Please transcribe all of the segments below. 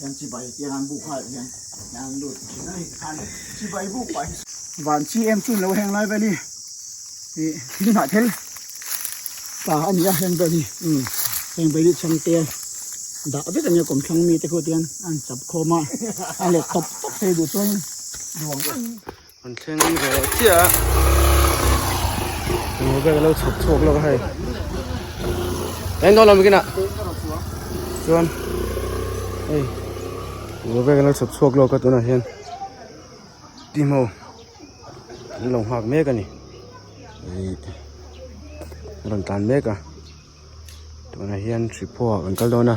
Hian chibai tiang an buk nghal hian an lut thin a ni khan chibai buk pah hi van chi em chu lo heng lai vel hi ih thil hnah thel ta a ni a heng vel hi umm heng vel hi chhangte dah vek a nia kawmthlang mite khu tian an chap khawm a a let tawp tawp thei duh chuan duang An thleng ve chiah a emaw vel alo chhuk chhuak lawk a hei eng dawn lo bikin ah chuan hei emaw vel alo chhuk chhuak lawk a tunah hian timo an lo nghak mek a ni ih a rawn tlan mek a tunah hian hriphaw ah kan kal dawn a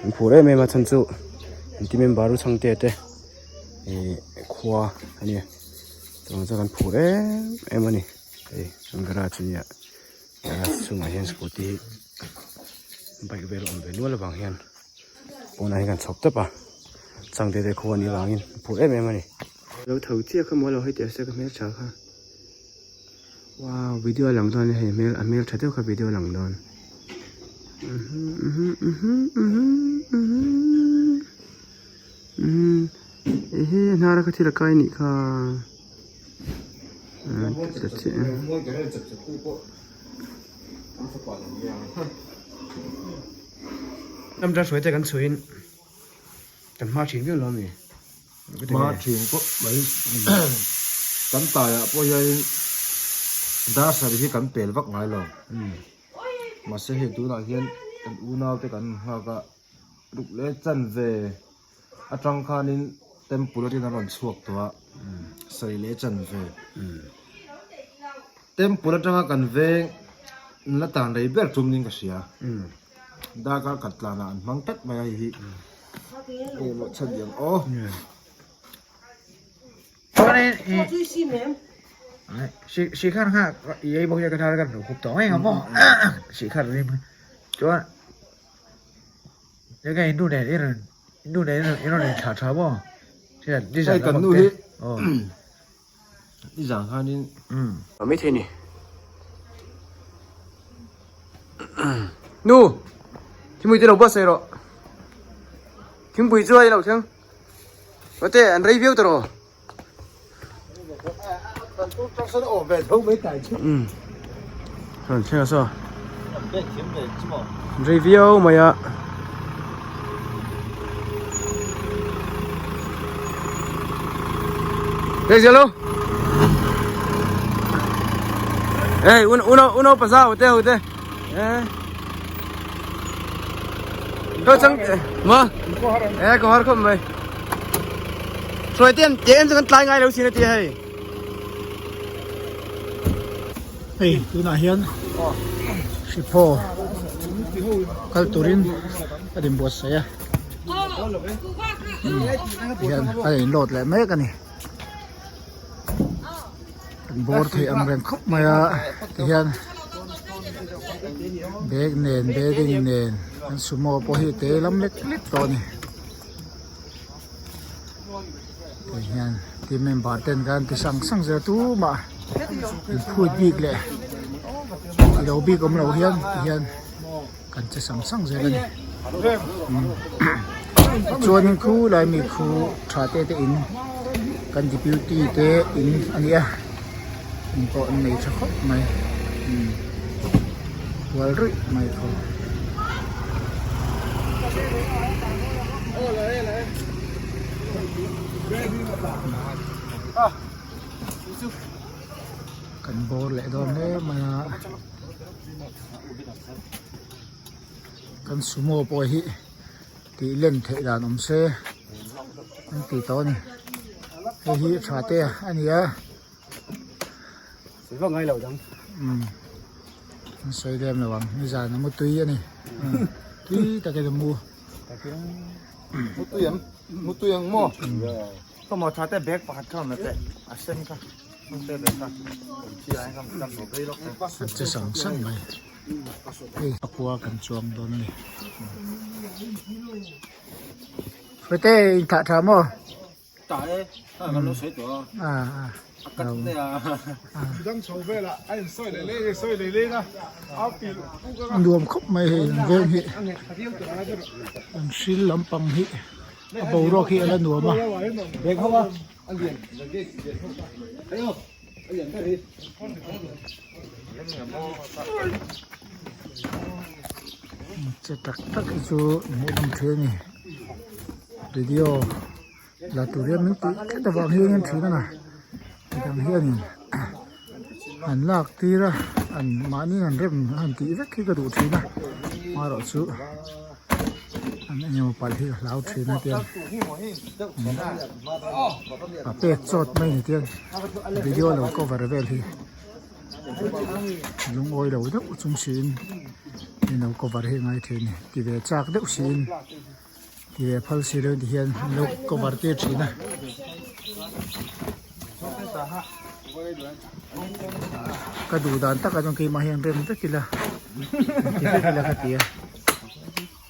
an phur em em a chhan chu an ti member u chhangte te. Ihh khua a nia chuan chuan kan phur em em a ni hei an garage a nia garage chhungah hian scooty hi bike vel a awm ve nual avang hian pawnah hian kan chhawp tawp a changte te khua a nih avangin an phur em em a ni. Lo tho chiah kha maw lo hei teh se ka hmeltha kha wow video a lang dawn a hei hmel a hmeltha deuh kha video a lang dawn Umm ehe hnara kha thil a kai nih kha Ram tan hruai te kan chhuiin kan hma thin viau lo ami hma thin pawh mai kan taiah pawh hianin dar sarih hi kan pel vak ngai lo mahse hei tunah hian kan unau te kan nghak a. Ruk leh chanve atang khanin temple atangin an rawn chhuak tawh a, sawi leh chanve. Temple atanga kan veng la tan rei ber tum niin ka hria. Darkar khat tlanah an hmang tlat mai a hei hi. Engemaw chhan ang aw. Hei kan nu hi i zang khanin a mai thei ni nu thingpui te lo buatsaih rawh thingpui chu a i lo thleng mate an rei viau ta rawh Rawn thleng a saw rei viau mai a Hey Zelo Hey uno uno uno pasa hote hote Eh Tôi chẳng mà Eh có har không mày Rồi tiền tiền cho con tlai ngai lo sin a ti hei. Hei tunah hian Hriphaw kal turin a din buatsaih a tihian a in load leh mek a ni kan bawr theih ang reng khawp mai a tihian bag nen bedding nen an sumo pawh hi te lam lek lek tawh a ni. Hei hian team member ten khan ti sang sang zel tumah in phut bik leh ti lo bik awm lo hian ti hian kan che sang sang zel a ni chuanin khu lai mi khu tha te te in kan deputy te in a ni a in pawh an nei tha khawp mai hual ruih mai khaw. Kan bawr leh dawn hle mai a kan sumo pawh hi tih len theih dan awm se an ti tawh a ni hei hi tha te a ni a. Umm an sawi lem lo ang nizan a mu tui a ni tui takin a mu. Mutui ang mutui ang maw ka maw tha te bag pakhat kha awm na teh a sen kha te bag kha an che sang sang mai hei a khua kan chuang dawn a ni Hruaite in thlah tha maw. Ta e, a kan lo sawi tawh a. A kat te a. Dang chho velah a in sawi leh leh sawi leh leh a, a pilh puk anga. Nuam khawp mai hei an veng hi. An hril lampang hi. A boruak hi a la nuam a. Che tak tak hi chu hmuhnawm thin a ni video la tur hian min tih tlat avang hian thin a midang hianin an lak tir a an mahni an rem han tih vek hi ka duh thin a amaherawhchu an engemaw palh hi ka hlau thin a tiang a pek chawt mai ni tiang video lo cover vel hi lungawi lo deuh chung siin in lo cover hi a ngai thin a ni ti ve chak deuh siin. Ti ve phal si lo ti hian an lo cover tir thin a. Ka duh dan takah chuan keimah hian rem vek ila ti vek ila ka ti a.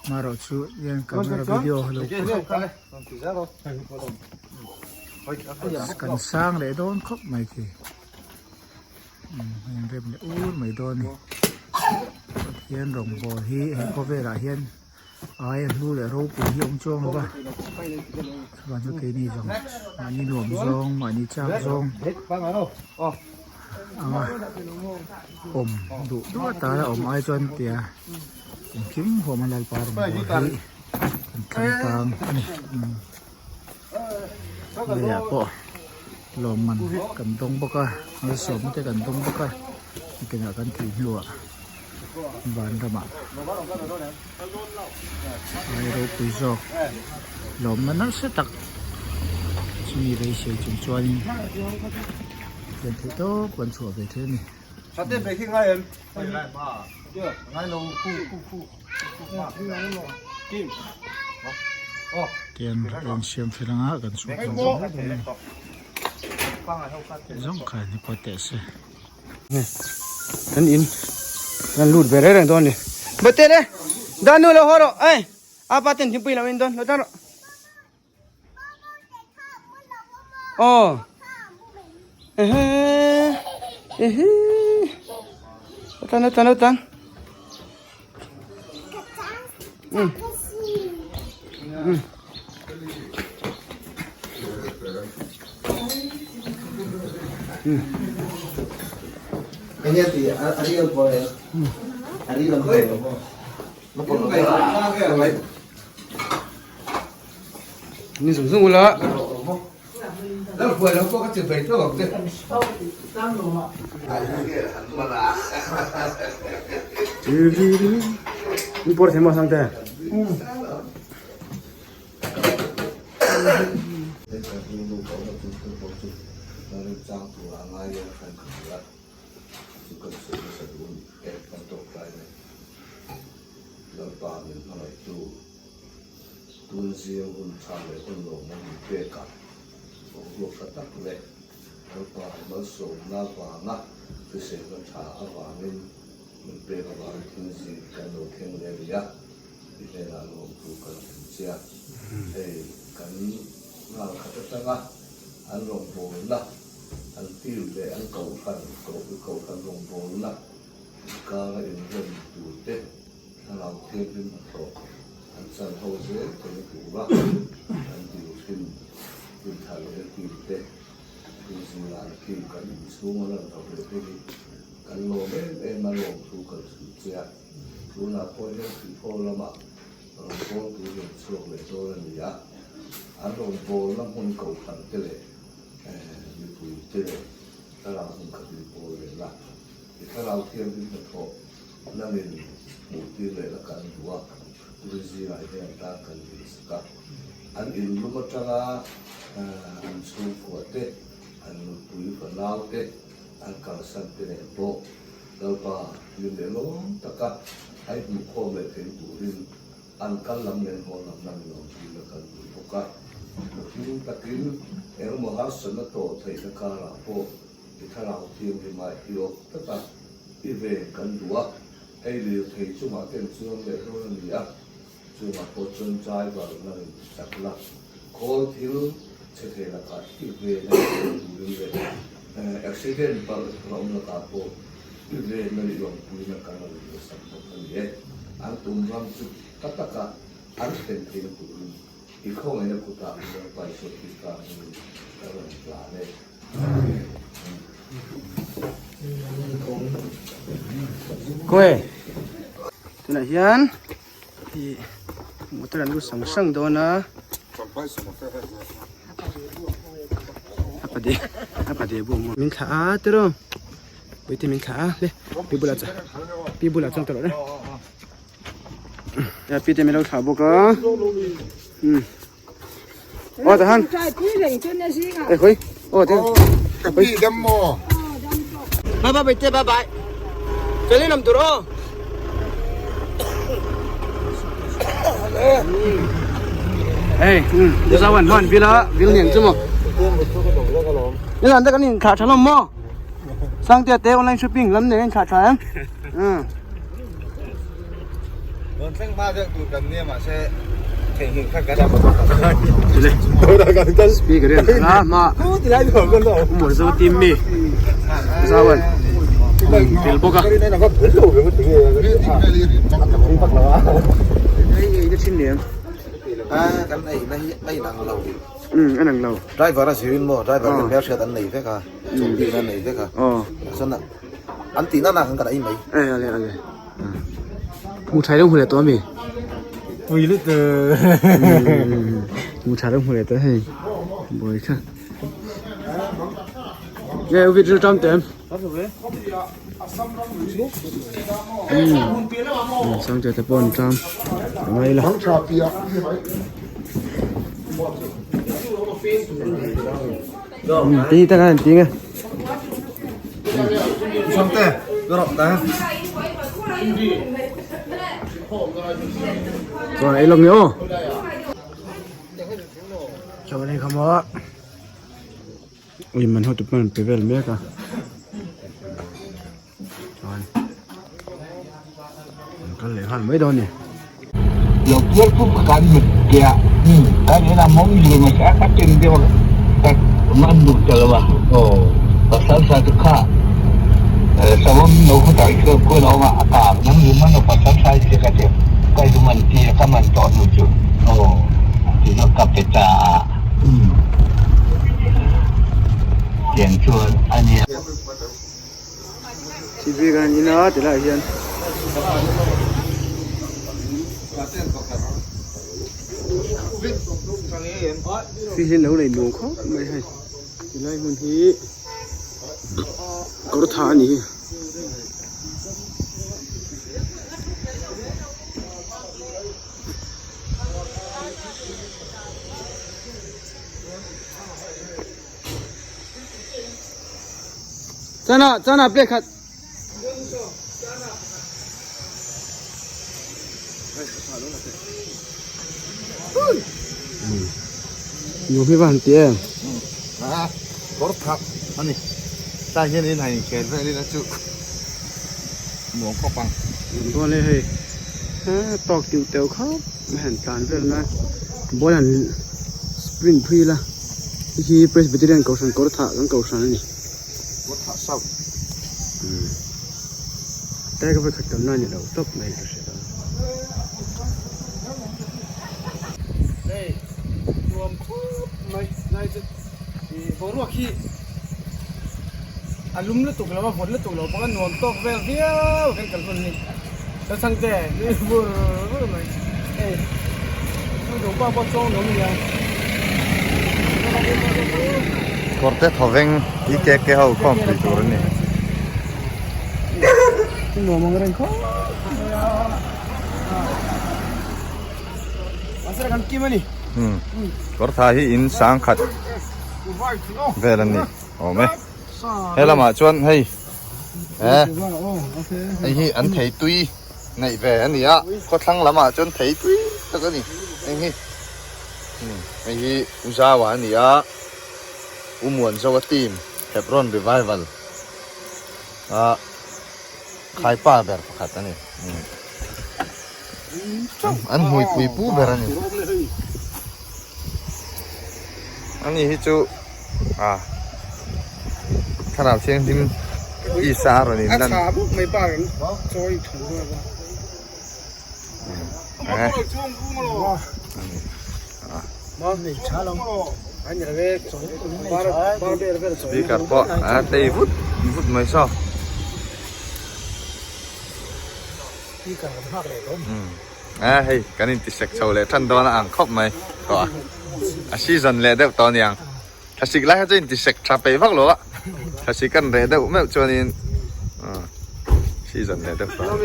Marawh chu hian camera video lo kan sang leh dawn khawp mai khi. Umm rem leh ur mai dawn a ni. Pathian rawngbawl hi he khawvelah hian. Ai a hlu leh ropui hi a awm chuang lo va chuan chu keini zawng mahni nuam zawng mahni chak zawng anga awm duh duh atana awm ai chuan tia engkim huam a lalpa rawn bawl hi kan thlang tang a ni leiah pawh lawmman kan dawng bawk a malsawmna te kan dawng bawk a nikinah kan thih hnuah. Vanramah ai ropui zawk lawmna nasa tak chumi beisei chung chuanin thian theih tawp kan chhuah ve thei a ni. Tian rawn siam fel anga kan chhuah ve zawng zawng kha ni pawh teh se. Kan in kan lut ve reng reng dawn ni. Bate le dan nu lo haw rawh ei apa ten thingpui lo in dawn lo tan rawh. Aw. Ehe. Ehe. Tan tan tan. Ni zung zung ula. Ni por thei maw sang te. Tun zing hun tha leh hun lawmawm min pek a, boruak tha tak leh Lalpa malsawmna vanga hriselna tha avangin min pek avangin thil zing kan lo thleng leh a ni a, i hnenah lawmtu kan hmu che a. Hei kan nghal khat atanga an rawngbawlna, an team leh an kohhran, kohhran rawngbawlna inkara inrem turte, Thlarau Thianghlim hnathawh an chan ho zel theihna tura kan dil thin inthar leh team te inzingah an team kan inchhung a lan loh leh te hi kan lawm em em a lawm thu kan hrilh che a. Tunah pawh hian Hrihphaw lamah rawn bawl tur rawn chhuak leh dawn a ni a, an rawn bawlna hmun kohhran te leh mipui te leh thlarau hmun khat in bawl leh la, i Thlarau Thianghlim hnathawh Nangin hmuhtir leh la kan duh a, ri zingah hian tan kan insak a. An inlum atanga an chhungkua te, an nupui fanau te, an kalsan te nen pawh Lalpa hlim leh lawm taka a inhmuhkhawm leh thei turin an kal lam leh haw lam nangin awmtir la kan duh bawk a. Mihring takin engemaw harsatna tawh theihna karah pawh i thlarau thianghlimah i awk tlat a. I ven kan duh a, hei lirthei chungah ten chuang leh dawn a ni a, chungah pawh chuan driver nangin ti chak la, khawl thil chhe thei lakah i ven a ni turin leh accident palh a awm lakah pawh i ven a nih lawmpuina kan rawn duhsak bawk a ni e. An tum ram chu ta taka an thlen theihna turin. I khawngaihna kutah Lalpa Isua Krista hmingin ka rawn tlan e. Khawi tunah hian ih motor an lut sang sang dawn a a pade a pade bawm a min thlah a tiraw puite min thlah a le pi bulah chuan pi bulah chuan ta rawh le. Ya pi te min lo thlah bawk a um aw tahan e khawi aw te ka pi dam maw bye bye te bye bye chali lam tur aw Hey, zawan man vila vil niang chu mo. Ni lan ta kan in kha thalom mo. Sangte te online shopping lam nei in kha tha em. Um. Rawn thleng hma deuh tur kan nia mahse theihnghilh kha kan Speaker hian a hma Umar zo team mi Zawan tel bawk a Kan ei na hi a inang lo. A nang lo. Driver a zirin maw driver te hmelhriat an nei vek a chawlhbik an nei vek a chuan an tih nana khan kan ei mai. E ale ale. Hmu tha lo hmu leh tawh ami? Pui lutuk. Hmu tha lo hmu leh tawh hei. Buai kha. Nge u video tam tem. Sang te te pawh an tang. Ngai la. Tí ta kan tí nghe. Sang te, rok ta. Rồi ấy lòng nữa. Cho nên không có. Ui mình hơi tụt mình pe vel mek a. Chuan an kal leh nghal mai dawn a ni. TV kan in a ti lai hian fihlin lo nei nuam khawp mai hei ti lai hmun hi kawr tha a ni hi. Chana chana plate khat. Nhiều khi vào tiền. À, có thật anh này. Ta hiện lên này kèm với lên là chịu. Muốn có bằng. Con này hay. Tọc tiểu tiểu khóc. Hẹn tàn về na. Ball han sprint phui la. Hi Presbyterian Kohhran kawr thah kan Kohhran a ni. Kawr thah south. Tai ka vekhat tam na ni lo tawp mai ka hria. Hei nuam khawp mai lai chu ih boruak hi a lum lutuk lo a vawt lutuk lo bawk a nuam tawk vel viau kan kal hun a ni. Ka chhang te nui vur vur mai hei chhungkaw pa pawh chuang nuam ania. Kawrte thawveng i ke ke ho khawm pui tur a ni. Nuam ang reng khawp mai a. Mahse kan kim a ni. Kawrtha hi in sang khat vel a ni awm e. He lamah chuan hei he hei hi an thei tui neih ve a ni a khawthlang lamah chuan thei tui tak a ni heng hi hei hi Uzawa a ni a U Muanzoa team Hebron Revival a khaipa ber pakhat a ni an hmuipui pu ber a ni ani hi chu. A thlarau thianghlim tisa a rawn in lan. A tha bawk mai pa kan chawi thu a. Speaker pawh a tlei vut vut mai saw. A hei kan inti sek chho leh tan dawn a ang khawp mai tawh a a season leh deuh tawh aniang thlasik lai kha chu inti sek tha peih vak lo a thlasik kan reh deuh meuh chuanin season leh deuh tawh.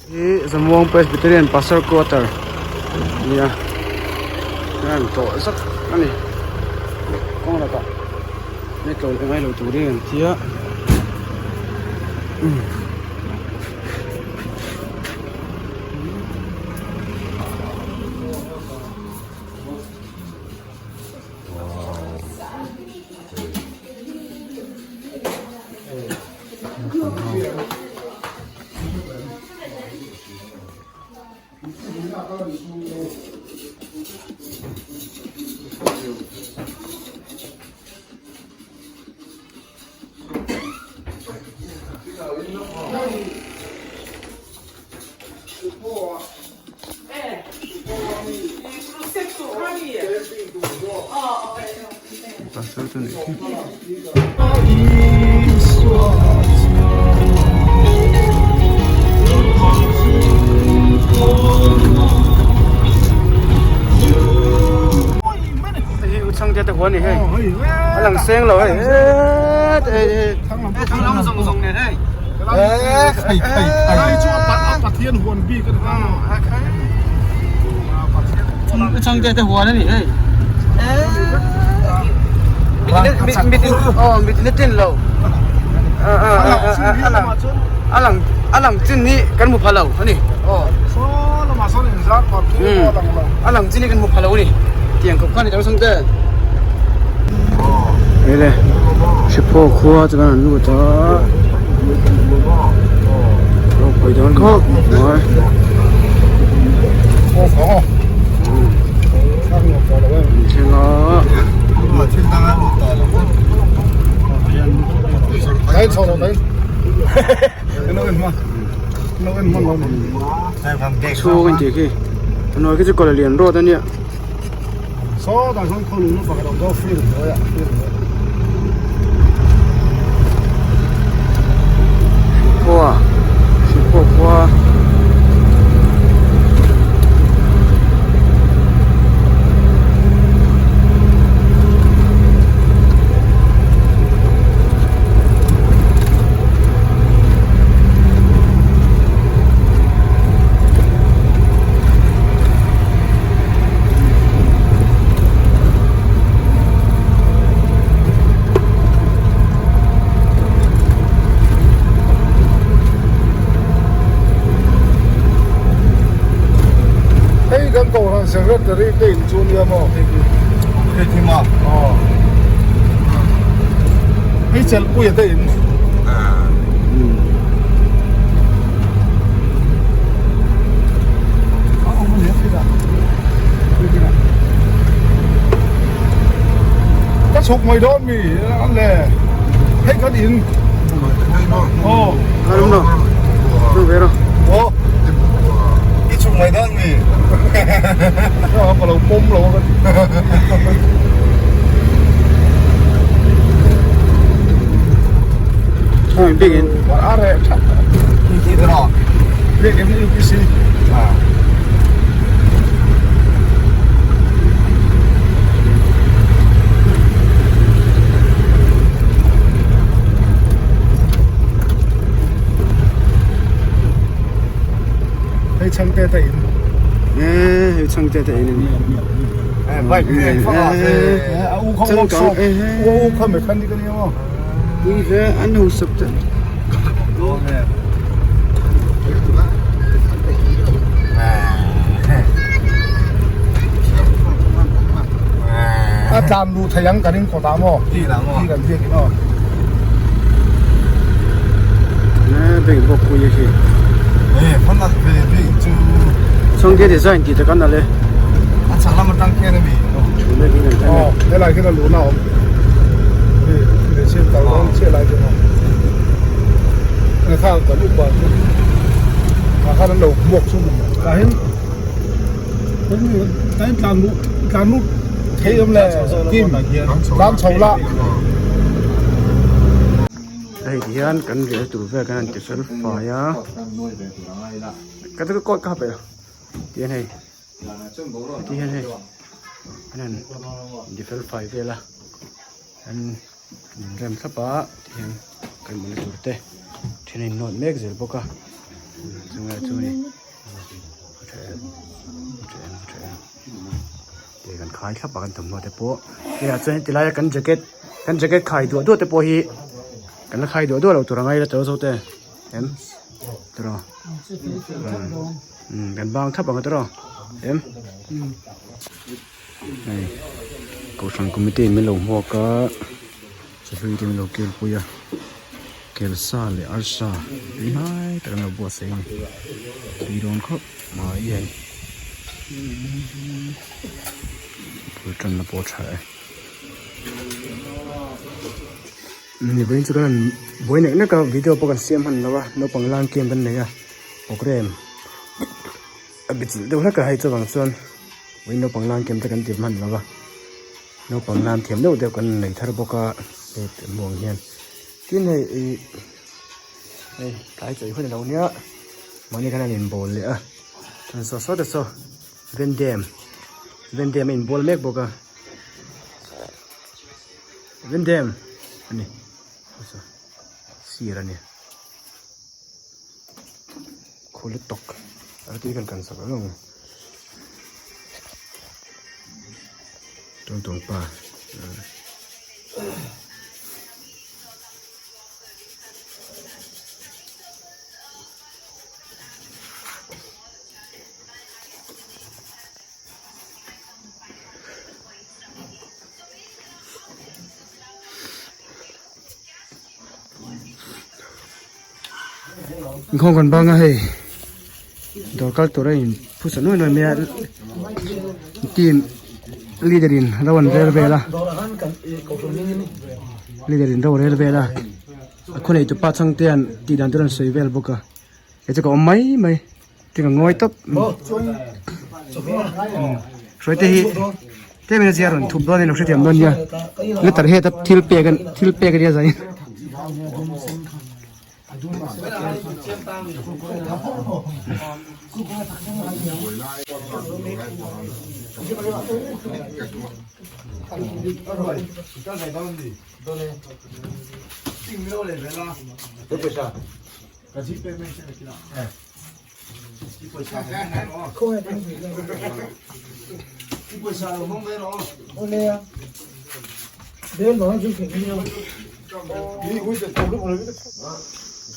Hi Zamuang Presbyterian Pastor Quarter a ni a an tawh zak a ni kawng lakah mi tlawm ngai lo turin an ti a. Pastor chu nih khi. Hei u chhang te te huan ni hei. A lang seng lo hei. Hei hei. Thang lam zawng zawng nen hei. Hei hei hei. Chu a Pathian huan bik a ni ta. U chhang te te huan a ni hei. Mit mit oh mit in a tin lo. A lang a lang a lang chin hi kan hmu pha lo a ni. A lang chin hi kan hmu pha lo a ni. Tiang khawp khan ni tang chhang te. Ele Hriphaw khua chu kan han lut a. Ropui dawn khawp mai. Thleng a. Chhung an tih khi. Hnuai khi chu kawlh lian rawt a nia. Khua Hriphaw khua. Hei kan kohhran secretary te in chu nia maw Hei khi maw aw hei chelhpuia te in Ka chhuk mai dawn mi an le hei kan in aw aw i chhuk mai dawn mi ka lo pawm lo a ka ti. A reh that biak in UPC hei chhangte te in hei chhangte te in a u kha workshop a u kha mechanic a nia maw. Pui hle an ho sap te. A tlan luh thei ang kan in kawt ah maw? Ti kan biak in aw. Bank bawk pui a khi. Chhungte design tih tak an nalh e. Aw helai khian a luhna a awm. Tlan lut thei awm le Kim tlan chho la. Hei ti hian kan riah tur vel kan han ti fel fai a ka chu coat ka ha peih lo ti hian hei ti hian hei an han ti fel fai vel a an inrem thlap a ti hian kan mutna tur te then a innawt mek zel bawk a chunga chu ni a tha em a tha em a tha em te kan khai thlap a kan thawmhnaw te pawh hei chuan ti laia kan jacket kan jacket khai duah duah te pawh hi kan la khai duah duah lo tur a ngai la tawh zo te em tiraw umm kan bang thlap ang a tiraw em hei kohhran committee min lo hmuak a chahlui te min lo kel pui a kelsa leh arsa tui hnai tak an lo buatsaih a ni tui dawn khawp mai hei bul tanna pawh a tha e ni vawiin chu kan han buai nek nek a video pawh kan siam hman lo a naupang lan camp an nei a programme a bi chilh deuh hlek a hei chuvang chuan vawiin naupang lan camp te kan ti hman lo va naupang lan thiam deuh deuh kan nei thar bawk a hei muang hian tin hei ih hei tlai chawi hun alo nia mahni khan an inbawl leh a chuan saw saw te saw vendem vendem a inbawl mek bawk a vendem ani saw sir ani. Khaw lutuk a tui kan kan sak ang tawng pa Inkhawm kan bang a hei dawr kal tur a in phusa nuai nuai mai a team leader in ro an rel vel a leader in ro a rel vel a a khaw nei tupa chhang te an tih dan tur an sawi vel bawk a kei chu ka awm mai mai te ka ngawi tawp hruai te hi tlem in a zia rawn thup dawn in lo hrethiam dawn nia letter head a thil pek thil pek ania zai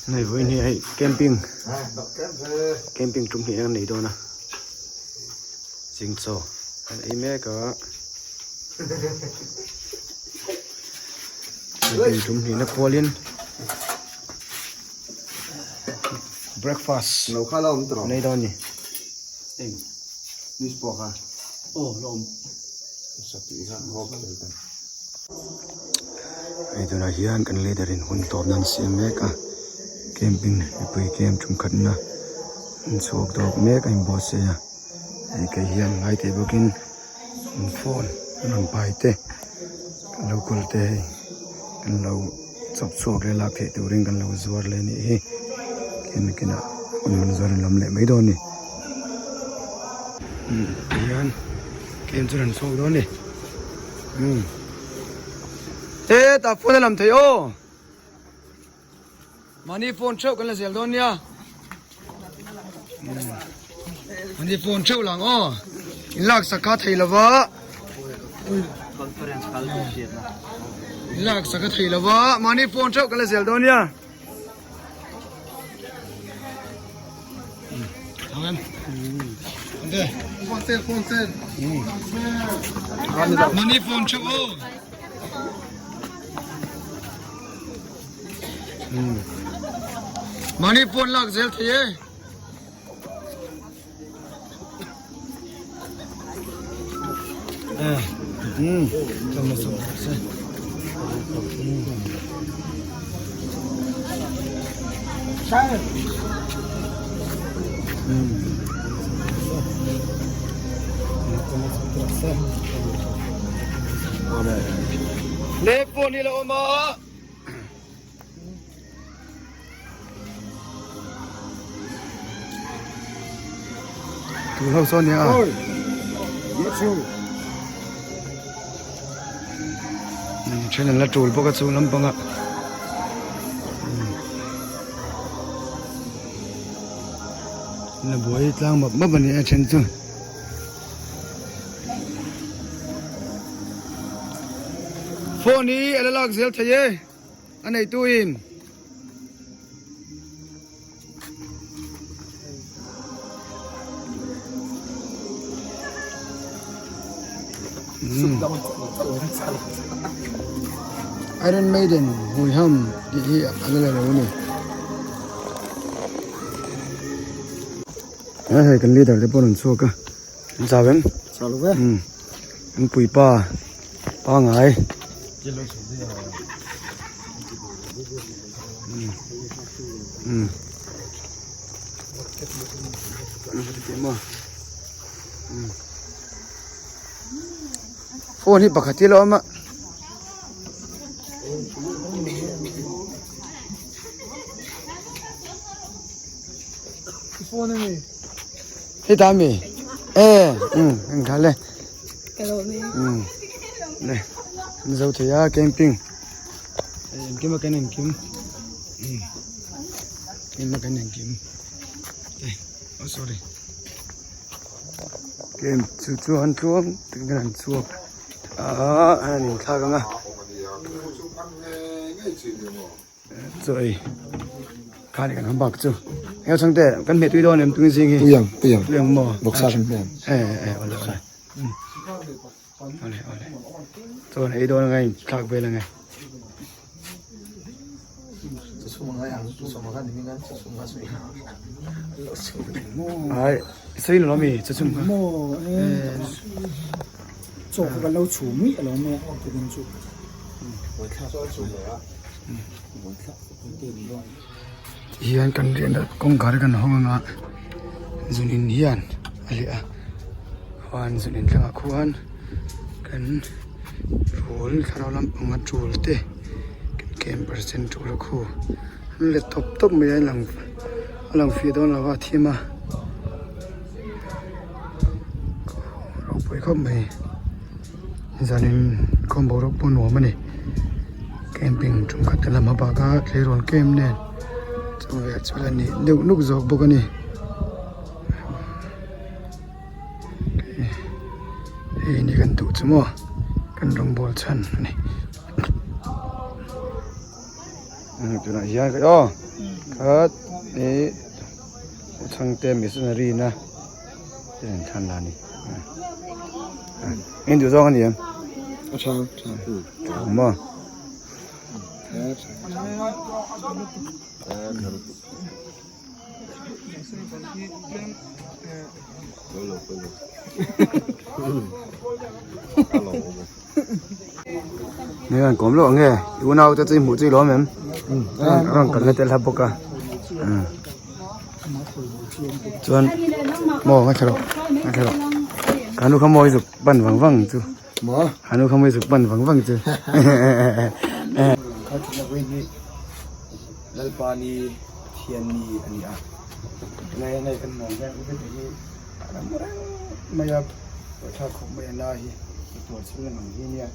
Hei vawiin hi hei camping camping tum hnih an nei dawn a zing chaw an ei mek a camping tum hnihna kualin. Breakfast Lo kha la awm tawh. Nei dawn ni. Eng. News pawh kha. Aw la awm. Sati kha hawk tel tan. Hei tunah hian kan leader in hun tawp nan siam mek a camping mipui camp tumkhatna an chhuak dawk mek a inbuatsaih a hei kei hian ngai thei bawkin an phone an rawn pai te kan lo kawl te hei kan lo chawp chhuak leh lak theih turin kan lo zuar leh anih hi hemi kinah hun man zuar an lam leh mai dawn a ni umm tihian camp chu rawn chhuak dawn a ni umm e tah phone a lam thei aw. Mahni phone theuh kan la zel dawn nia. Mahni phone theuh lang aw. In lak sak kha thei lova. In lak sak kha thei lova. Mahni phone theuh kan la zel dawn nia. Mahni phone theuh aw. Mahni phone lak zel thei e. Le phone hi la awm a. Tu ho sawn nia. Then an la tul bawk a chung lampanga. La buai tlang map map a ni a then chu. Phone hi a la lak zel thei e. A neitu in. Iron Maiden Huiham tih hi a la la lo a ni. Hei kan leader te pawh an rawn chhuak a. An chau em? Chau lo ve. An puipa pangai. Phone hi pakhat hi a lo awm a. Hei ta mi e eng tha le le an zo thei a camping engkim a kan engkim engkim a kan engkim oh sorry camp chu chu an tluang takin an chhuak a an inthlak ang a. Chaw ei khan kan han bak chu eng chang te kan hmeh tui dawn em tui zing hi tuyang tuyang tuyang maw bawksa kan hmeh e e ole ole ole ole chuan ei dawn angai thlak vel angai ai sei lo mi chu chung maw e chaw kan lo chhum mi alo me tukin chu Hian kan riahna kawngkhar kan hawng anga zun in hian a hliah a chuan zun in thlangah khuan kan rul thlarau lampanga tul te kan camper sen tul a khu an let tawp tawp mai a lang a lang fiah dawn lo a thim a ropui khawp mai. Zanin khawm boruak pawh nuam a ni camping tum khat te lam a bak a tleirawl camp nen chu vel chu la nih deuh nuk zawk bawk a ni hei ni kan duh chu maw kan rawngbawl chhan a ni tunah hian aw khat ih chhangte missionary na. Thil than la ni. In duh zawng a ni em? A tha, tha. Tha maw? Nei an kawm loh ange i unau te chu i hmuh chu i lawm em rawn kalna te a hla bawk a chuan maw ngaithla rawh ngaithla rawh ka nu kha maw i zuk pan vang vang chu ka nu kha maw i zuk pan vang vang chu Lalpa ni Pathian ni a ni a tunah hian hei kan hmuh ang hian u Bete hi a ram reng mai a. Thlak khawp mai a na hi i tuar chhung ang ang hi nia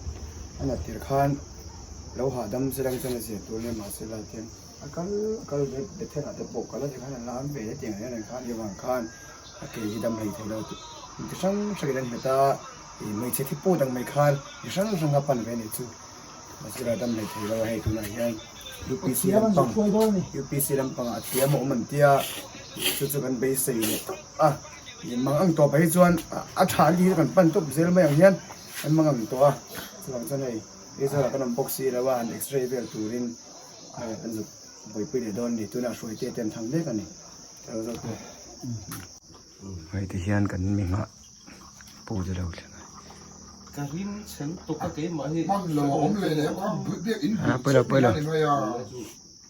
a nat tir khan lo hahdam se dang chuan a zir tur nia mahse lai khian a kal a kal ve Bethel ah te pawh kal a ti khan a lam ve hle tiang reng reng khan i vang khan a ke hi dam hlei thei lo tih ti hrang hrang in an hmet a ih hmeichhe thi put ang mai khan mi hrang hrang a pan ve a nih chu mahse la dam hlei thei lo a hei tunah hian UPC lampang UPC lampangah a thiam a awm an tia chu chu kan beisei leh tawp a. Ih mang ang tawh phei chuan a tha an tih hi kan pan tawp zel mai ang hian an mang ang tawh a chuvang chuan hei Aizawl ah kan awm bawk si lo a han x-ray vel turin kan zuk buaipui leh dawn a ni tunah hruai te te an thang mek a ni alo zawk tawh hei ti hian kan mi nghah pu te lo thleng a. Ka ring chhen tuk a keimah hi. Hman lo a awm leh leh a biak in Pawilo pawilo.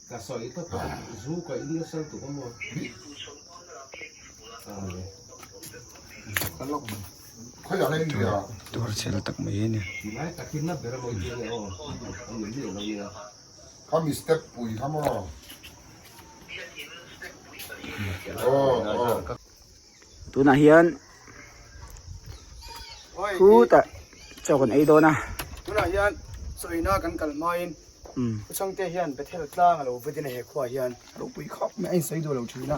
Ka sawi ta tawh zu ka in nasa lutuk a maw. Tuar chhel tak mai hi a ni. Tunah hian khutah chaw kan ei dawn a. Tunah hian sawina kan kal hmain Chhangte hian Bethel tlang a lo va din a he khuaah hian ropui khawp mai a insawi duh lo thin a.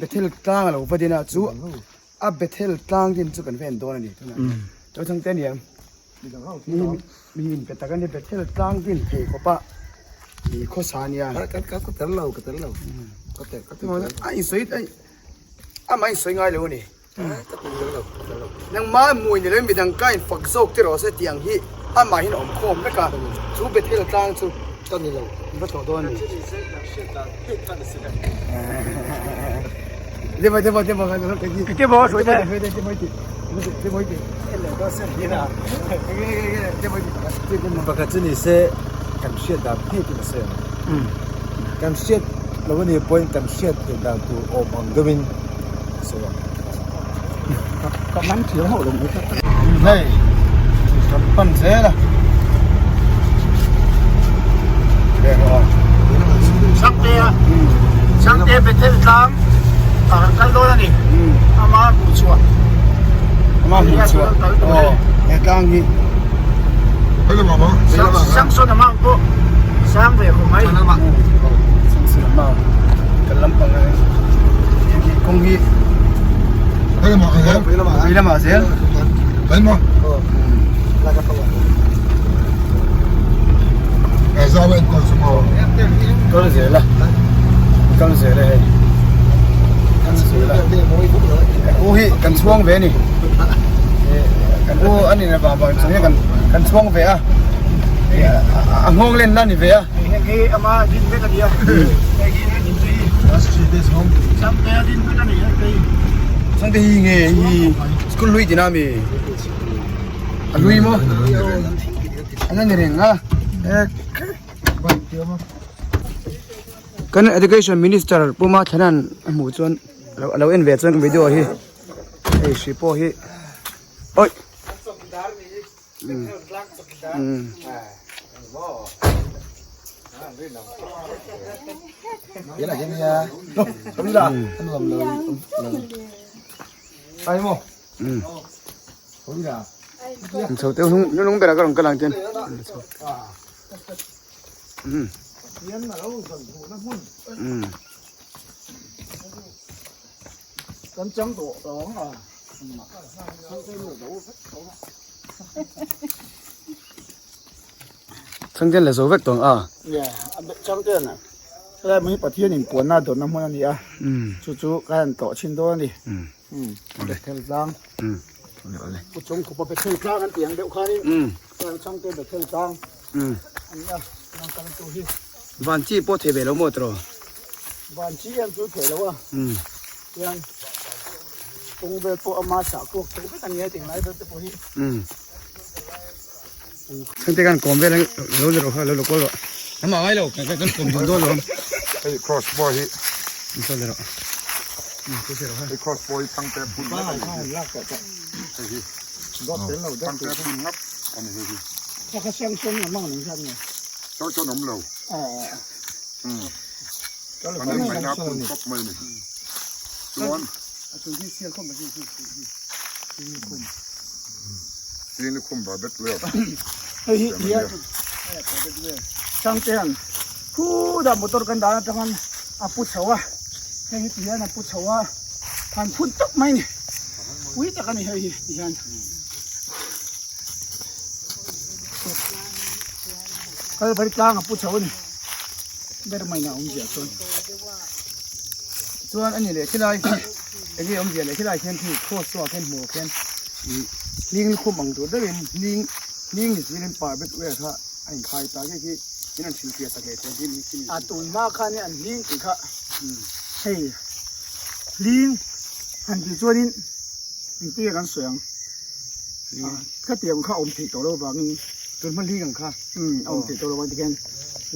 Bethel tlang a lo va din a chu a Bethel tlang din chu kan va en dawn a ni tunah hian. Chaw Chhangte a ni ang. Mi in pe tak a ni Bethel tlang din thei khawp a mi khawsa a nia. Ka tel lo ka tel lo ka tel ka tel lo. A insawi amah insawi ngai lo a ni. Nangmah mui ni loin midang ka infak zawk te rawh se tih ang hi amahin a awm khawm vek a, chu Bethel tlang chu ka ni lo, in va tlawh dawn a ni. Pakhat chu ni se kan hriat dan phei chu ka sawi ang. Kan hriat lo a nih pawhin kan hriat theih dan tur awm ang deuhin ka sawi ang. Ka man thiam hauh lo mai kha. Hei kan pan zel a. Sangtea Sangtea Bethel tlang a kan kal dawn a ni. Ama hmuh chhuah. Ama hmuh chhuah. Aw he tlang hi. Samson amang pawh sang ve khawp mai. Samson amang kan lampang a hei kawng hi vei lamah zel. Kal zel a kal zel a hei kal zel a kan u hi kan chhuang ve a ni. Kan u a nih vang vang chung hian kan kan chhuang ve a a nghawng len na ni ve a. Heng hi ama din vek a ni a heng hi heng in te hi Changte a din vek a ni heng te hi. Changte hi nge hi school hlui tina mi a hlui maw a la ni reng a. Kan education minister Pu Mathlana'n a hmuh chuan a lo en ve chuan video hi. Hei hri pawh hi oi chho teuh hnung hnung berah ka rawn kal ang chuan Kan chang tawh tawng a. Changten la zo vek tawng a. Yeah, changten a. Helai hmun hi Pathian in puanna dawrna hmun a ni a. Chu chu ka han tlawh chhin dawn a ni. Bethel tlang. Pu Chawngkhupa Bethel tlang an tih ang deuh khanin Changte Bethel tlang a ni a. Lang kal tur hi. Van chi pawh thei ve lo maw tiraw? Van chi em chu thei lo a. Tiang kawng vel pawh ama sah kuak tawh vek a nia tinglai vel te pawh hi. Chhungte khan kawm vel lo ni rawh kha lo lo kawl rawh. Amah ngai lo kan kan kawm dun dawn lo. Hei cross boy hi. Saw ni rawh. Hei cross boy hi changte phun ngap a ni hei hi. Changte phun ngap a ni hei hi. Ka sang sawn a mang ang zat nge. Sang sawn awm lo. Kan in ngaihna phun khawp mai a ni. Chuan. Tin lukhum ba bet vel. Hei hi ti a changte an khudah motor kan dan atang a pu chho a hei hi ti hian a pu chho a han phun tawp mai a ni pui tak a ni hei hi ti hian. Kalvari tlang a pu chho a ni ber mai na awmzia chuan. Chuan a ni leh khilai enge awmzia leh khilai khian khi cross chhuah khian hmuh khian ih hling lukhum ang tur deuhin hling hling ni chirin par bet vel kha a inkhai ta khi khi in an hrilhfiah tak leh thei khi ni khi ni. A tun hma khan an hling tih kha hei hling han tih chuanin engtin nge kan sawi ang. Ka tiang kha awm theih tawh lo vangin tun hma hling ang kha a awm theih tawh lo vang tikhian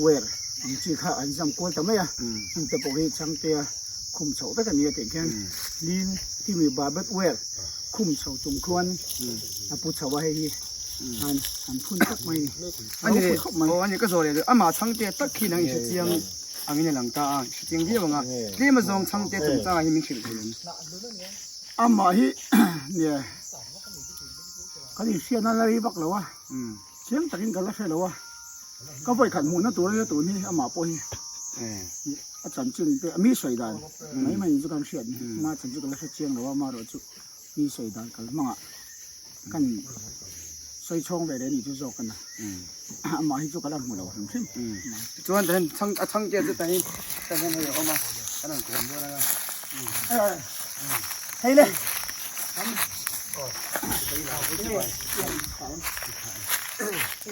wire ang chi kha an zam kual ta mai a heng te pawh hi changtea khum chhoh vek a ni a tih khian hling timi barbed wire. khum chho chung khuan a pu chho a hei hi an an phun tak mai a ni. Ani aw ani ka zawh leh amah chhangte tak khi nang i hre chiang angin a lang ta a hre chiang viau ang a tlem a zawng chhangte chungchangah hi min hrilh thei em? Amah hi nia kan inhriatna la rei vak lo a chiang takin ka la hre lo a ka vawikhat hmuhna tur ania tun hi amah pawh hi a chanchin te mi sawi dan mai mai chu kan hriat ni ama chan chu ka la hre chiang lo a amaherawh chu mi sawi dan kal hmangah kan sawi chhawng ve leh ni chu zawk a na amah hi chu ka la hmu lo hrim hrim. Chuan tahin chhang a chhang te chu tahin tahin hei a awm a kan rawn kawm dawn anga. Hei le.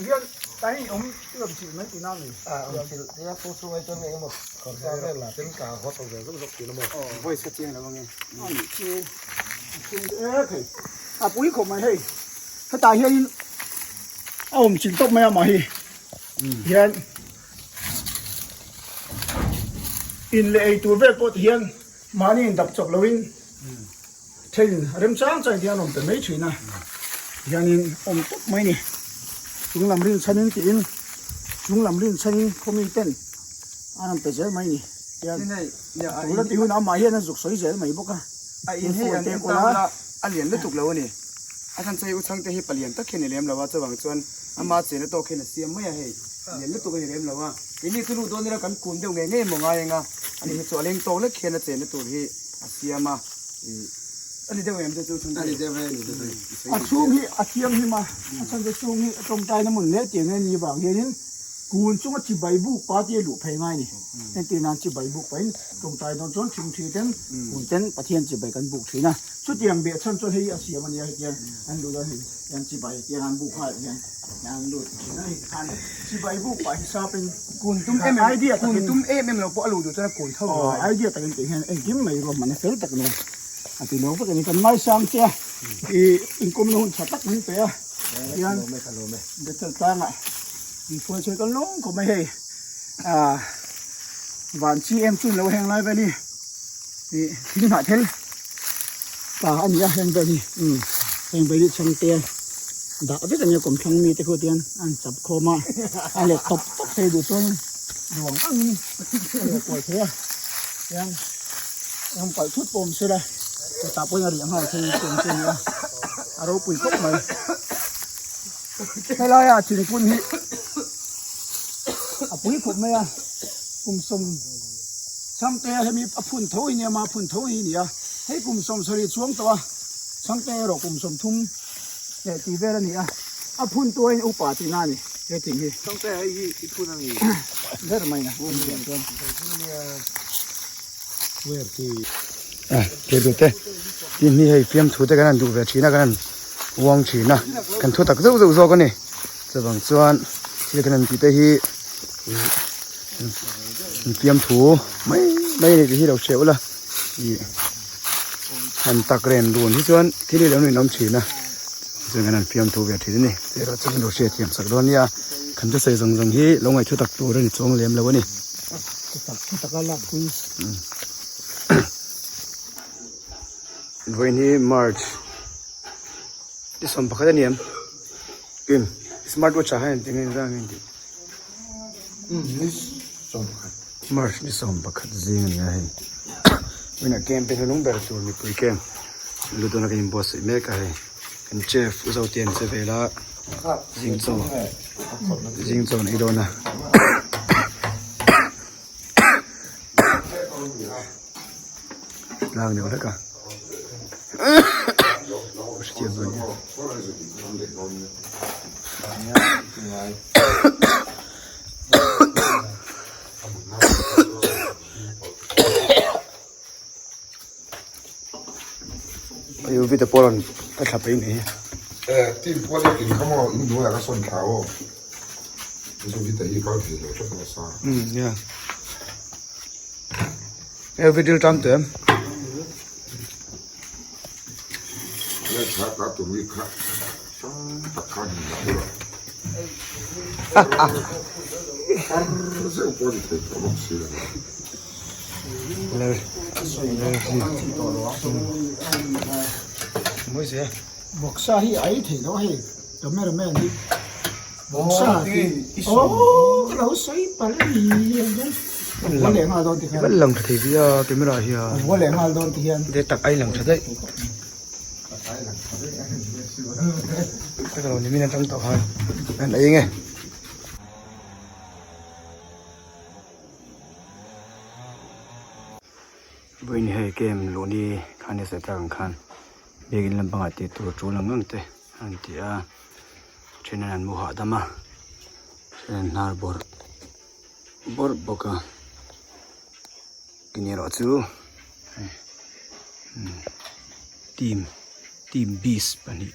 Hian tahin awm awm chilh mai tihna a ni. Awm chilh tia chu chu ai chuan engemaw kawrza vel lah ten ka haw tawh ve zuk zuk thin a maw. Voice kha chiang lo ange. A pui khawp mai hei. Hetah hianin a awm chilh tawp mai a mah hi. Hian in leh ei tur vel pawh ti hian mahni in dap chawp loin thein remchang chang hian awm ta mai thin a hianin awm tawp mai ni chung lam rin chhanin tiin chung lam rin chhanin khawmi ten an rawn pe zel mai ni hian tuna tih hunah amah hian a zuk sawi zel mai bawk a a in hei an en ta ula a lian lutuk lo a ni a chhan chu hei u chhangte hi palian tak hian i lem lo a chuvang chuan Ama chena tawk hian a siam mai a hei, lian lutuk a ni lem lo a, keini chu luh dawn ila kan kun deuh ngei ngei maw ngai eng a, ani hi chu a leng tawk lek hian a chena tur hi a siam a, ih a ni deuh em chu chu chhung A ni deuh e, a ni deuh e. A chhung hi a thianghlim a, a chhan chu chung hi a tawngtaina hmun hle tih ang e ni vang hianin kun chunga chibai buk pa te luh phei ngai a ni. Entir nan chibai buk pahin tawngtai dawn chuan thingthi ten kun ten Pathian chibai kan buk thin a, chutiang beh chhan chuan hei hi a siam a nia hetiang an luh dawn hei. Hian chibai tiang an buk nghal hian an lut thin a ni khan chibai buk pah hi sap in kun tum em em idea kun tum em em lo pawh a luh duh chuan a kun tho aw idea takin tih hian engkim mai ruahman a fel tak nen a ti lo vek a ni kan ngaisang che a i inkawmna hun tha tak min pe a hian Bethel tlangah min hruai chhuak kan lawng khawp mai hei ah van chi em chu lo heng lai vel hi Ih thing hnah thel ta a ni a heng vel hi umm heng vel hi chhangte dah vek a nia kawmthlang mi te khu tian an chap khawm a a let tawp tawp thei duh chuan ruang angin a leh kual thei a tian eng palh thut pawh awm sela hetah pawhin a riah nghal thei chu ang chu a ni a a ropui khawp mai helaia thingphun hi a pui khawp mai a kum sawm. Chhangte hemi a phun tho hi nia ma phun tho hi nia hei kum 70 chuang tawh a Chhangte erawh kum 30 leh tih vel a ni a a phun tu aiin upa tihna a ni he thing hi. Chhangte hei hi i phun a ni. Ber mai na phun chiah chuan. A ke duh te tin hi hei fiamthu te kan han duh ve thin a kan han uang thin a kan thu tak zeuh zeuh zawk a ni chuvang chuan thil kan han tih te hi ih fiamthu mai mai a ni tih hi lo hria ula ih han tak ren run hi chuan thil hi lo ninawm thin a chuan kan han fiamthu ve thin a ni tih erawh chu kan lo hriatthiam sak dawn nia kan thusawi zawng zawng hi lo ngaih thu tak tur a ni chuang lem lo a ni. Vawiin hi March ni 11 a ni em in smart watch ah hian eng eng nge tih March ni 11 zing a ni a hei vawiinah camp te hnung ber tur mipui camp lu tuna kan inbuatsaih mek a hei kan chef u Zotian che vela zing chaw zing chaw an ei dawn a. Tlang deuh hlek a hriat dawn nia. Ayu vita pawh rawn ka thla pei mai. Eh, team pawh leh in kha maw in hnuaiah ka sawn thla aw. Zu vita hi kal thei lo tlat nasa. Yeah. Eh, video tam te. Le tha ka tu mi kha sang tak kha ni la ura. Har zeu pawh ni thei tawh bawk si lo. Mawi sia. Vawksa hi a ei theih loh a hei cameraman hi vawksa ti oh ka lo sawi palh a ni a vual leh nghal dawn ti khan. Van lang tha thei bia camera hian. A vual leh nghal dawn ti hian. De tak ai lang tha daih. Ka lo ni min atang tawh khan an ei nge. Vawiin hei game luhni khan ni sawi tak ang khan biakin lampangah tih tur tul ang ang te a rawn ti a then an mu hahdam a then an hnar bawrh bawrh bawk a kini erawh chu hei team team beast pahnih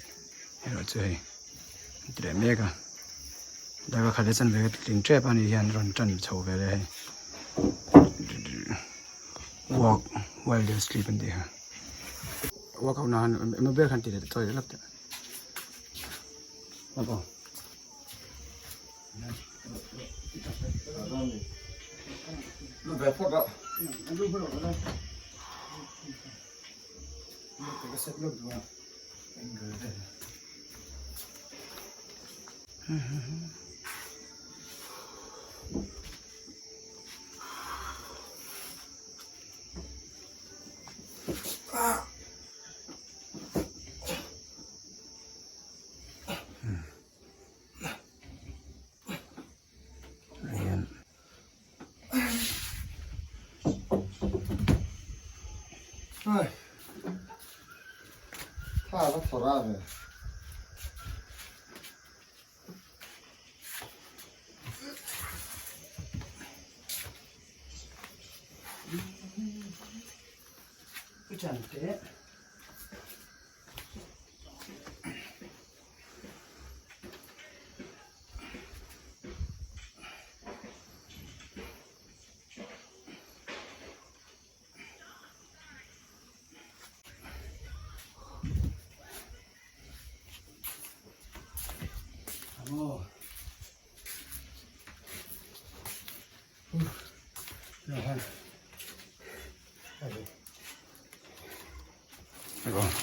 erawh chu hei an ti leh mek a darkar khat leh chanve tling tep a nih hian rawn tan chho ve leh hei. Walk while they sleep an tih kha workout na han emaw ber khan ti leh chawi leh lap teh lap aw.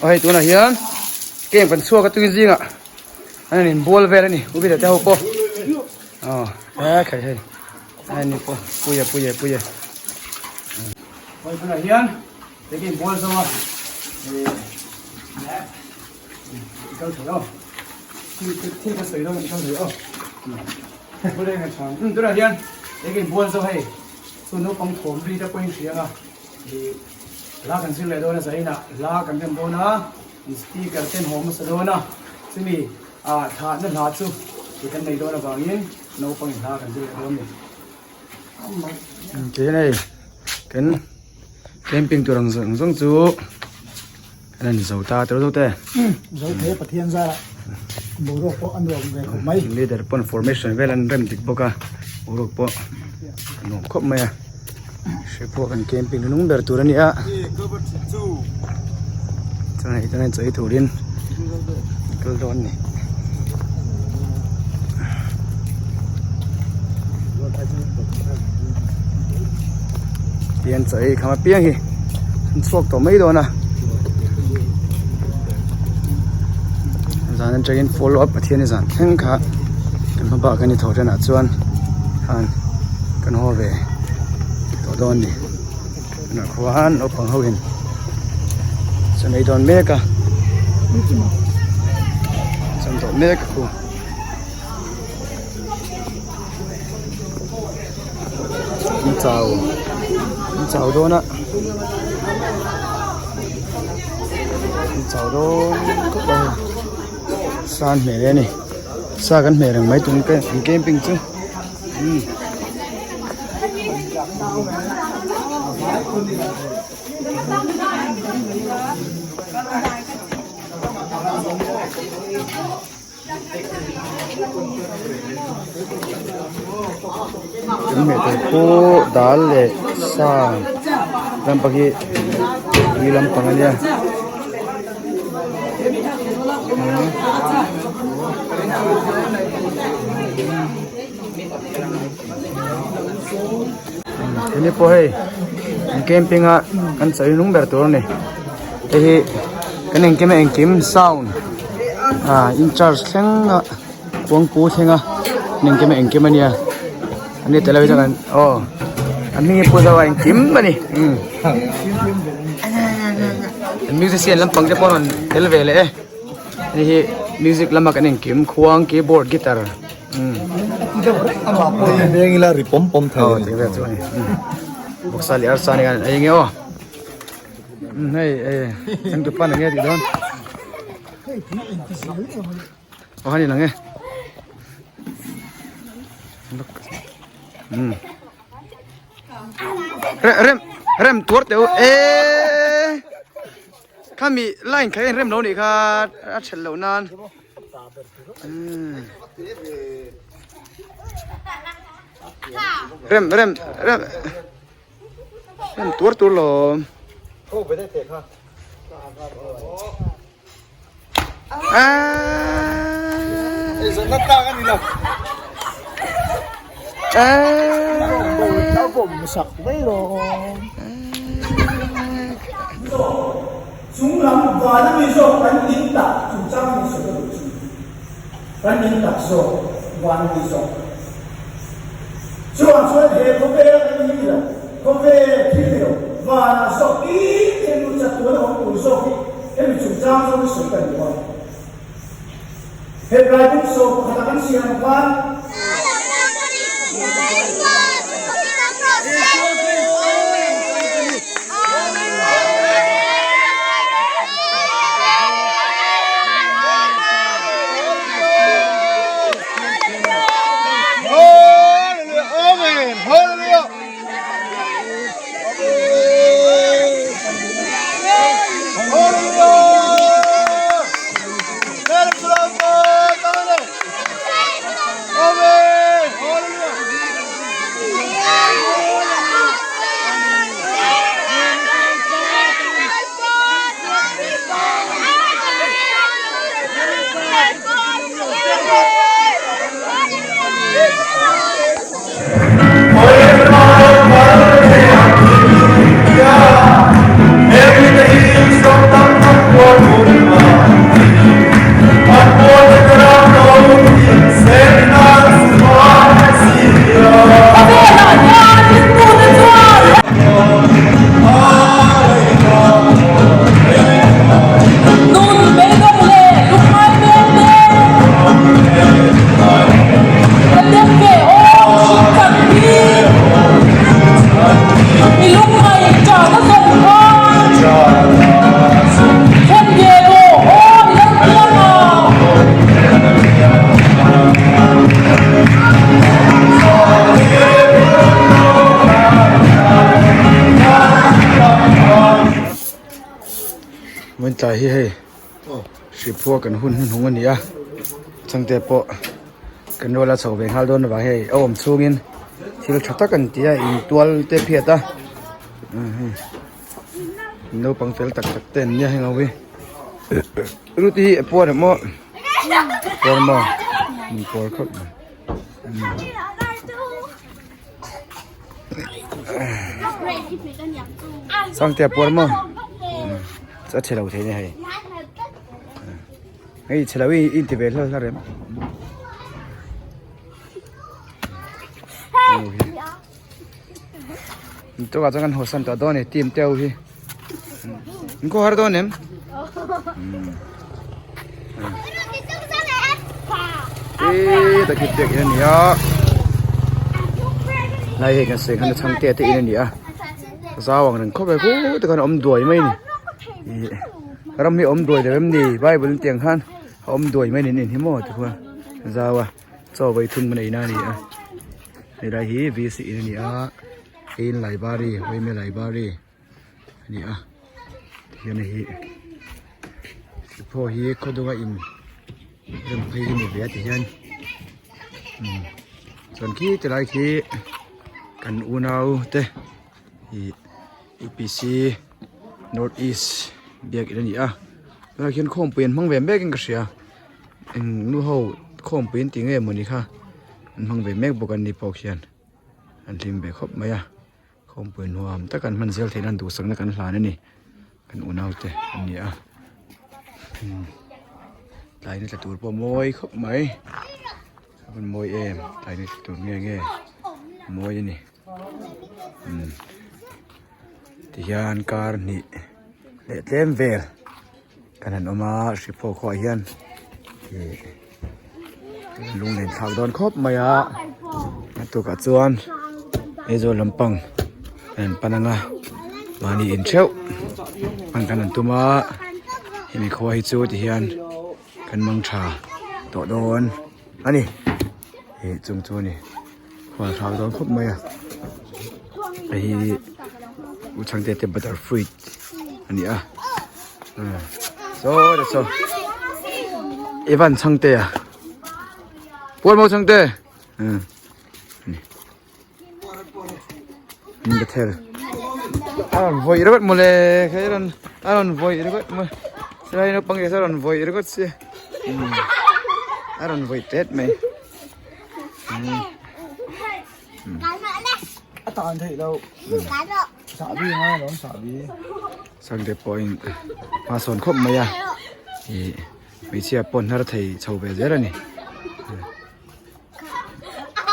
Hei tunah hian game kan chhuak a tui zingah an han inbual vel a ni u bita te ho pawh aw he khai hei a ni pawh puia puia puia hei tunah hian he game bual zo a i kal thei aw thil ka sawi dawn i kal thei aw tunah hian he game bual zo hei chu naupang thawm ri te pawhin hria ang a Hla kan zir leh dawn a zainah hla kan rem dawn a, speaker ten haw hmasa dawn a, chumi ah thlahna hla chu ti kan nei dawn avangin naupangin hla kan zir leh dawn a ni. Kei nei kan camping tur ang zawng zawng chu kan han zo ta tawh zo te. Zo thei Pathian zara boruak pawh a nuam ve khawp mai. Leader pawn formation vel an rem dik bawk a, boruak pawh a nuam khawp mai a. Hri pawh kan camping nung ber tur a ni a. Chuan hei chuan chawi turin kal dawn a ni. Tian chawi kham apiang hi an chhuak tawh mai dawn a. Zan atangin follow up Pathian zan thleng kha kan hma bak a ni tho thenah chuan khan kan haw ve tawh dawn a ni tunah khuan naupang ho in chaw ei dawn mek a chaw tawh mek a khu an chau an chau dawn a an chau dawn khawp a hei sa an hmeh leh a ni sa kan hmeh reng mai tun kan camping chu umm. Kan hmeh tur pawh dal leh sa lampang hi tui lampang a nia Hemi pawh hei an camping a kan chawi nung ber tur a ni hei hi. Kan engkim a engkim sound ah in charge thleng a kuangpu thleng a an engkim a engkim a nia an ni tel lo hi chuan an aw an hming hi pu zo a engkim a ni umm an musician lampang te pawh an rawn tel ve leh e hei hi music lama kan engkim khuang keyboard guitar umm Veng ila ri pawm pawm thei aw tih vel chu a ni vawksa leh arsa ni khan an ei nge aw. Hei eh ang tu pan enge tih dawn aw hani lang e rem rem tuar teu e khami line kha en rem lo nih kha a ṭhelh loh nan rem rem rem Em tuar tur lawm. Chung lam van ami zawk kan in tak chungchang a ni sawi ka duh chu. Kan in tak zawk van ami zawk. Chuvang chuan he khawvela kan ni lo, khawvel thil ni lo, vanah zawk tin thil nu chatuan a awm tur zawk hi hemi chungchang zawng hi sawi ka duh a. Hebrai buk sawm pakhata kan siam khan. Vawiin tlai hi hei hripua kan hun hnuhnung a ni a changte pawh kan rual a chho ve nghal dawn avang hei a awm chhungin thil tha tak an ti a intual te phiat a naupang fel tak tak te an nia heng ho hi Ruti hi a puar em maw puar maw puar khawp mai. Sangte a puar maw a chhe lo thei ni hei hei chhe lo i inti ve hlawlh hlawlh rem tukah chuan kan haw san tawh dawn a ni team te ho hi in khaw har dawn em Eee ta khi pek in a ni a lai hei kan sawi khan a chhangte te in a ni a zau ang reng khawp e khu te khan a awm duai mai a ni ih ram hi a awm duai lo em ni bible an tih ang khan a awm duai mai a ni an in hi maw tikhuan zau a chaw vawi thum kan ei na a ni a helai hi v c in a ni a hei in library vawime library. a ni a tihian hei hi phaw hi khaw dunga in rem phei hi ni ve a tihian umm chuan khi ti lai khi kan unau te ih U P C north east biakin a ni a tunah khian khawmpui an hmang ve mek in ka hria eng nu ho khawmpui an tih nge mawni kha an hmang ve mek bawk an ni pawh khian an hlim ve khawp mai a. Khawmpui nuam tak an hman zel theih nan duhsakna kan hlan a ni kan unau te an ni a. Tlai ni tla tur pawh mawi khawp mai a van mawi em tlai ni tla tur nge nge mawi a ni umm tihian kar hnih leh tlem vel kan han awm a hriphaw khuaah hian ih lunglen thlak dawn khawp mai a a tukah chuan Aizawl lampang an han pan ang a mahni in theuh hman kan han tum a hemi khua hi chu tihian kan mang tha tawh dawn a ni ih chung chu a ni khua thlak dawn khawp mai a hei hi u chhangte te butter fruit a ni a saw te saw Evan chhangte a puan maw chhangte Bethel a rawn vawih ringawt mawle kha a rawn a rawn vawih ringawt maw silai naupang hi a rawn vawih ringawt sia a rawn vawih tet mai a tan theih loh sahbi ngai alawm sahbi Sunday pawhin hma sawn khawp mai a ih hmeichhia pawh hnar thei chho ve zel a ni.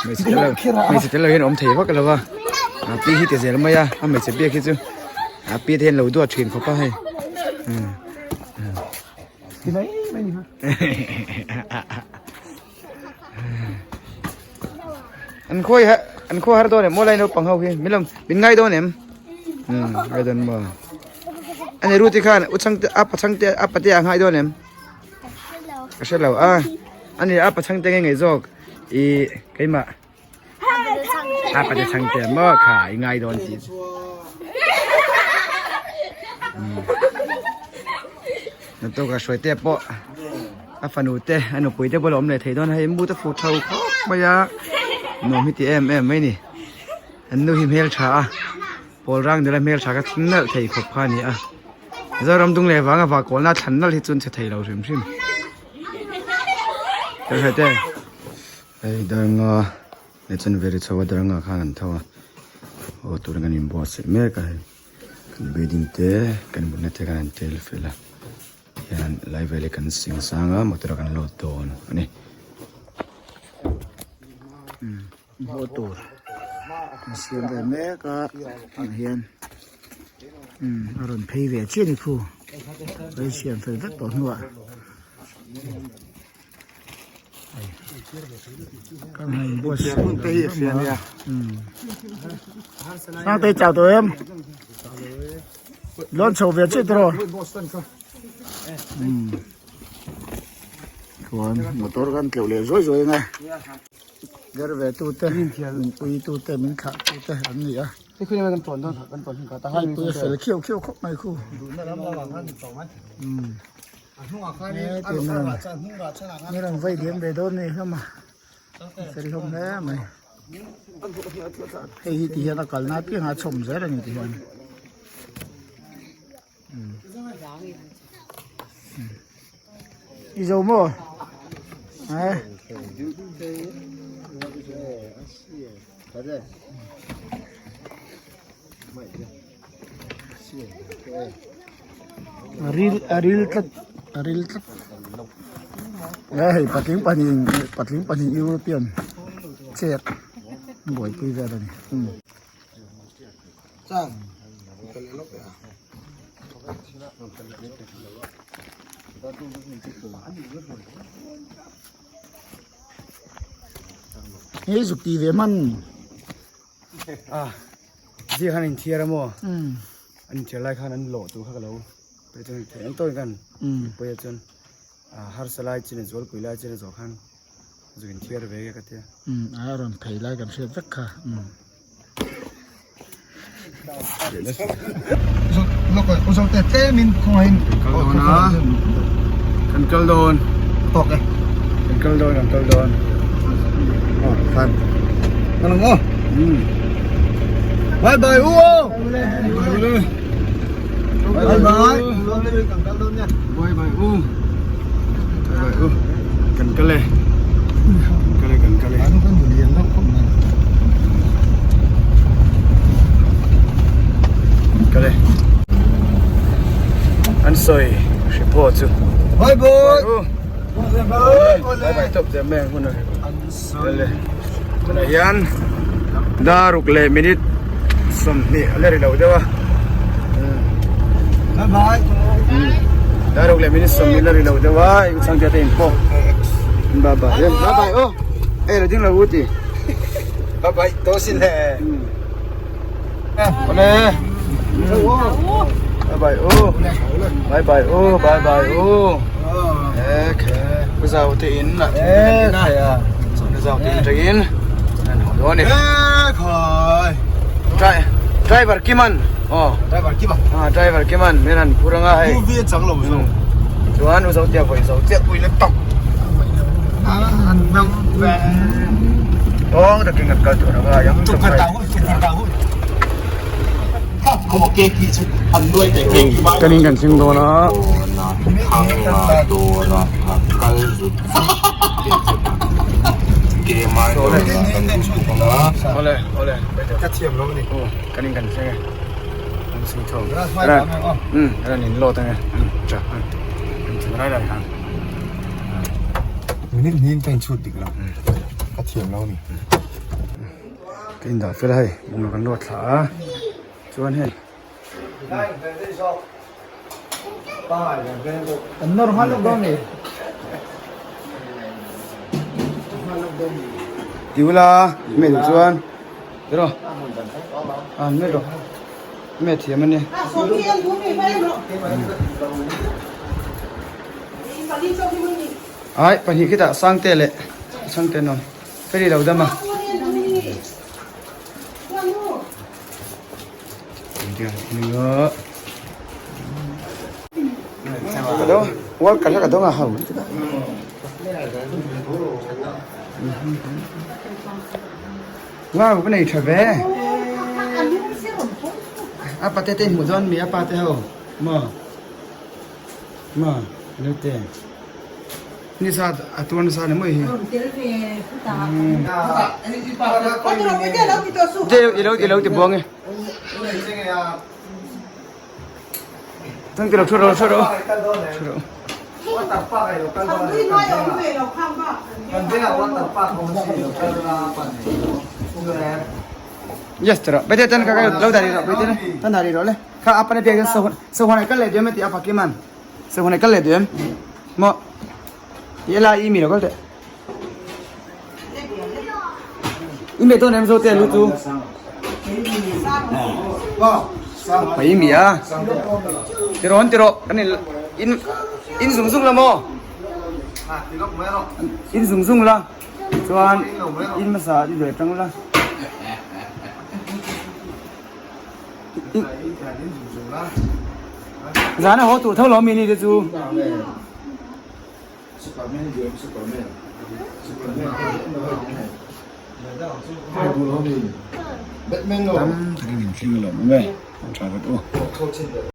Hmeichhe tel lo hmeichhe tel lo hian awm thei vak lo a a pi hi ti zel mai a a hmeichhe biak hi chu a pi te hian lo duat thin khawp a hei an khawi an khawi har dawn em maw lai naupang ho hi min lo min ngai dawn em ngai dawn maw ani ruti khan u chhangte a pa chhangte a patea a ngai dawn em. Ka hre lo a ani a pachang te nge ngei zawk i keimah a pate chang te maw kha i ngai dawn ti na to ka hruai te pawh a fanu te a nupui te pawh lo awm leh thei dawn hei mu te fu tho khawp mai a nuam hi ti em em mai ni an nu hi hmel tha a pawl rang nula hmel tha ka thing nalh thei khawp kha a ni a. Zoram dung leh vanga vah kawlna thlan nalh hi chuan chhe thei lo hrim hrim. Hei te hei darnga leh chuan veri chho a darnga khan an tho a aw tur kan inbuatsaih mek a hei kan building te kan mutna te khan an tel fel a hian lai vel hi kan sing sang a motor ah kan load dawn a ni. Hmuh tur an siam ve mek a tah hian a rawn phei ve chiah a ni khu a siam fel vek tawh hnuah kan han buatsaih ve a Sangtei chau tawh em lawn chho ve chiah tawh chuan motor kan tleuh leh zuai zuai ang e. Der ve tu te min pui tu te min thlah tu te an ni a pui a fel khiau khiau khawp mai khu ni rawn vawi liam ve dawn a ni hlawm a fel hlawm hle mai hei hi ti hian a kalna apiang a chhawm zel a ni ti hian. Đi dầu mò đấy ril ril tlat ril tlat đấy hei patling pahnih patling pahnih European chair buaipui vel a ni. Hei zuk ti ve hman. A zia khan inthiar a maw? An inthiar lai khan an lawh tur kha ka lo pe chuan thei ang tawkin khan pawi a chuan harsa lai chin a zualpui lai chin a zawh khan zuk inthiar ve ka tia. A rawn phei lai kan hriat vek kha. Kan kal dawn kan kal dawn kan kal dawn Bye bye u Bye bye Bye bye u Bye bye u kan kal e kan kal e kan kal e Kal e an sawi hri pawh chu. Bye bye. Bye bye top te me hun a. Le. Tunah hian daruk leh minute 20 a la ri lo deuh a. Bye bye. Daruk leh minute 20 la ri lo deuh a i changte te in pawh. Bye bye. Bye bye aw. Ei lo ding lo u ti. Bye bye to sin le. Ole. Bye bye u. Bye bye u. Bye bye u. Ek. Zau te in la. Ek. Zau te in tangin. Ho ni. Ek hai. Driver Kiman. Oh. Driver Kiman. Ah, driver Kiman. Meran puranga hei. U vi chang lo zo. Chuan u zo tia voi zo tia ui le tok. Tawng takin kan kal tur anga yang Kan in kan thleng dawn a. Awle awle kan in kan thleng e. An sing thawm. Ran in load ange. Tha. Kan thleng rai lai han. Minute hnih ka inchhut dik lo. Ka thiam lo ni. Ka indah fel a hei bungraw kan luat thla a chuan hei Ti ula hmel chuan tiraw a hmel rawh hmel thiam a nia. Ai pahnih khitah Sangte leh Sangte an awm Feli lo dam a. World cup ka dawng a ho. Wow ka nei tha ve. A pate te hmuh dawn mi a pa te ho maw. Ma nute ni sa a tuar nasa ni mawi hi. Te ilo ilo ti buang e. Tang ti lo thu ro thu ro. Thu ro. Yes tara. Bete tan ka lo dari ro bete tan dari ro le. Kha apane biak so so hone kal le dem ti apa kiman. So hone kal le dem. Mo. Ti la i mi lo kal te. I me to nem zo te lu tu. Pai mi a. Ti ron ti ro kan in in zung zung la mo. In zung zung la. Chuan in masa i ve tang la. Zan a haw tur tho lo mi ni te chu. Tam takin in thleng alawm awm e, an tha vat u.